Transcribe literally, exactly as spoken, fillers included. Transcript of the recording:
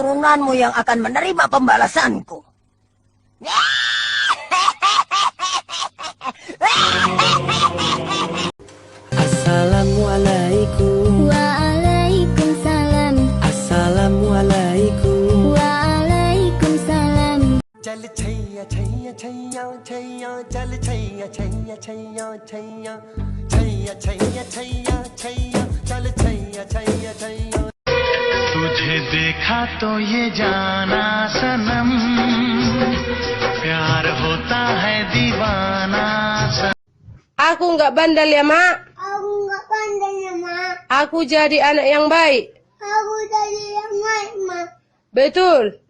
keturunanmu yang akan menerima pembalasanku. Assalamualaikum. Waalaikumsalam. Assalamualaikum. Waalaikumsalam. चल छैया छैया छैया छैया, चल छैया छैया छैया छैया, छैया छैया छैया छैया, चल छैया छैया छैया। तुझे देखा तो ये जाना सनम, प्यार होता है दीवाना सनम। Aku nggak bandel ya, Mak. Aku nggak bandel ya, Mak. Aku jadi anak yang baik. Aku jadi yang baik, Mak. Betul.